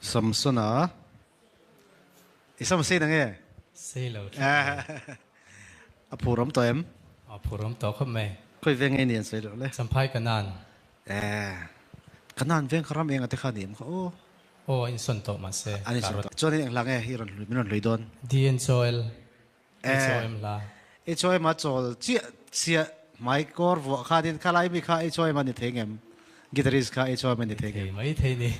Samsona i sam sei na nge? Sei lo tlat mai. A phur awm tawh em? A phur awm tawh khawp mai. Khawi veng nge ni an sawi loh le? Champhai Kanan. Eh, Kanan veng kha ram enga te kha ni em kha aw. Aw, a insawn tawh mahse An insawn tawh. Chuan in eng hla nge i rawn hlui, min rawn hlui dawn? DN Joel, HOM hla. HOM a chawl chiah chiah hmai kawr vuah khanin khalai mi kha HOM a ni thei ngem? Guitarist kha HOM a ni thei ngem? Thei mai thei ni.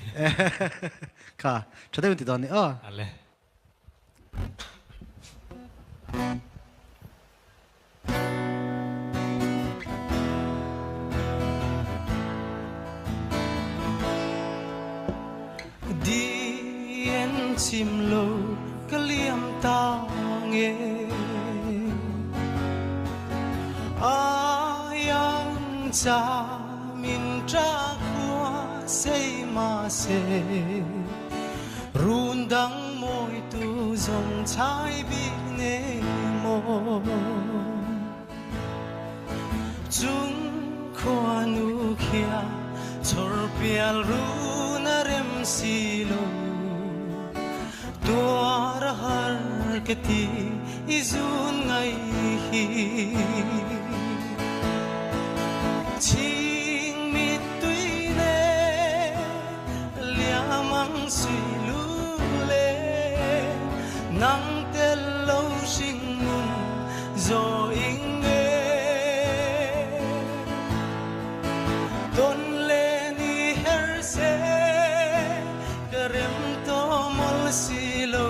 Kha, tha deuhin ti dawn ni aw. Ale. Di en chim lo ka liam ta nge Ayang cha min tra khua sei ma se Run dang mawi tu zawng chai bik ne maw Chung khuanu khia chawrpial run a rem si lo Tuar a har ka ti i zun ngai hi Ching mittui ne Liamang sui lung le nang tel lo hringnun zaw ing e Tawn le ni her se ka rem tawh mawlh si lo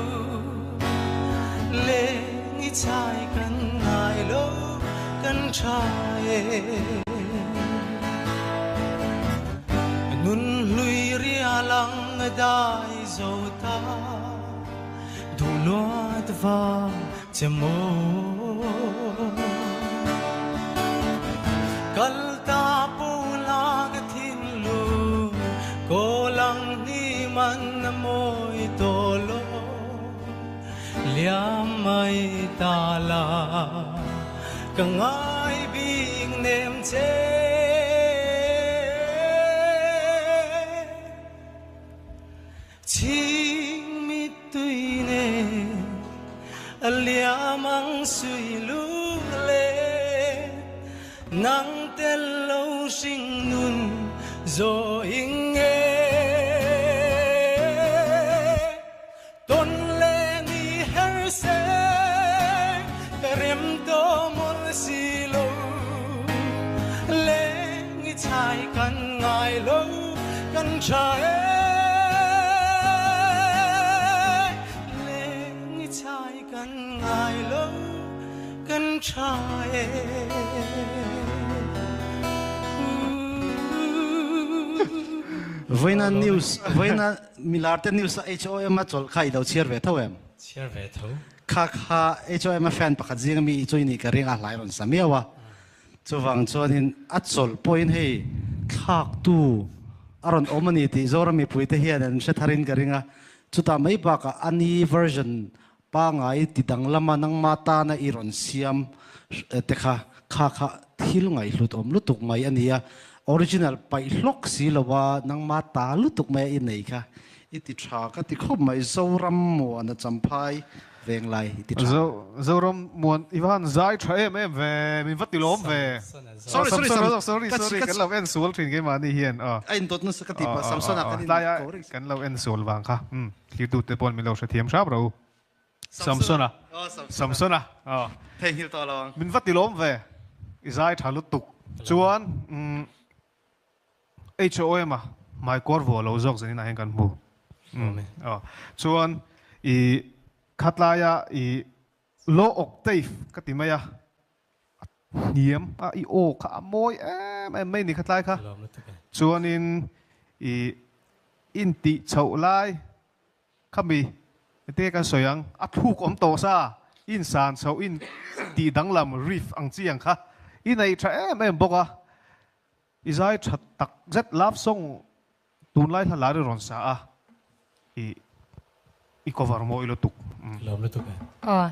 Leng i chai kan ngai lo kan tha e. Nun hlui rial ang a dai zo ta, duh luat vang che maw. Kal ta pula ka thinlung, kawl ang hnim an a mawi tawh lo. Liam mai ta la ka ngai bik nem che. Chhing mittui nen a liam ang sui lung le nang tel lo hring nun zaw ing e. Tawn le ni her se ka rem tawh mawlh si lo Leng i chai kan ngai lo kan tha e Leng i chai kan ngai lo kan tha e. Vawiina news vawiina Milar te news a HOM a chawlh kha i lo chhiar ve tho em? Chhiar ve tho. Kha kha HOM a fan pakhat zing ami i chu i nih ka ring a hlai rawn sa miau a. Chuvang chuanin a chawlh pawhin hei thlaktu a rawn awm a ni tih Zoram mipui te hian an hre tharin ka ring a. Chutah mai bakah a ni version pangai ti danglama nangma tana i rawn siam te kha kha kha thil ngaihhlut awm lutuk mai a ni a, original paih hlawk si lo a nangma ta lutuk mai a i nei kha i ti tha ka ti khawp mai Zoram muan a champhai veng lai i ti tha. Zoram muan i va han zai tha em em ve, min va ti lawm ve. Sorry sorry Samsona sorry sorry kan lo en sual thin keimahni hian aw. A indawt nasa ka ti pah Samsona kan in ko reng. Kan lo en sual vang kha. Thirtute pawn min lo hrethiam hrap ro. Samsona. Samsona. Theihnghilh tawh lo ang. Min va ti lawm ve. I zai tha lutuk. Chuan HOM a hmaikawr vuah lo zawk zanin ah hian kan hmu. Chuan i khatlaia i low octave ka ti mai a. A hniam a, i aw kha a mawi em em mai ni kha tlai kha. Chuanin i intih chhoh lai khami te kan sawi ang, a thluk awm tawh sa, insan chhoh in tih danglam riff ang chi ang kha i nei tha em em bawk a. I zai tha tak zet love song tunlai hla lar i rawn sa a, i i cover mawi lutuk. Lawm lutuk e. Aw.